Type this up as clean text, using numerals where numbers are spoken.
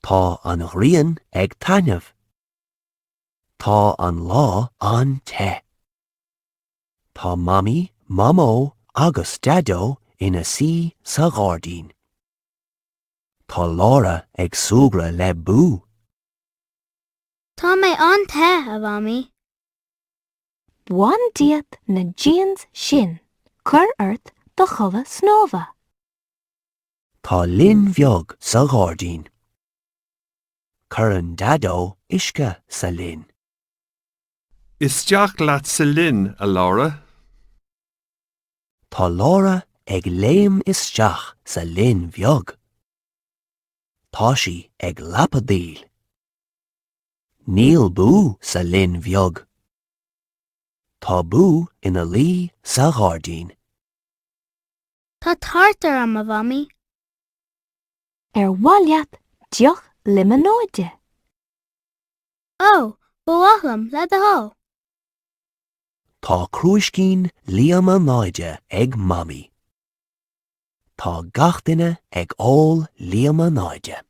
Tá an ghrian ag taitneamh. Tá an lá an-te. Tá Mamaí, Mamó agus Daideo ina suí sa ghairdín. Tá Lára ag súgradh le Bú. Tá mé an-te, a Mhamaí. Bain díot na jeans sin, cuir ort do chulaith snámha. Tá linn bheag sa ghairdín. Cuireann Daideo uisce sa linn. Isteach leat sa linn, a Lára. Tá Lára ag léim isteach sa linn bheag. Tá sí ag lapadaíl. Níl Bú sa linn bheag. Tá Bú ina luí sa ghairdín. Tá tart orm, a Mhamaí. Ar mhaith leat deoch liomanóide? Ó, ba mhaith liom, le do thoil. Tá crúiscín líomanáide ag Mamaí. Tá gach duine ag ól líomanáide.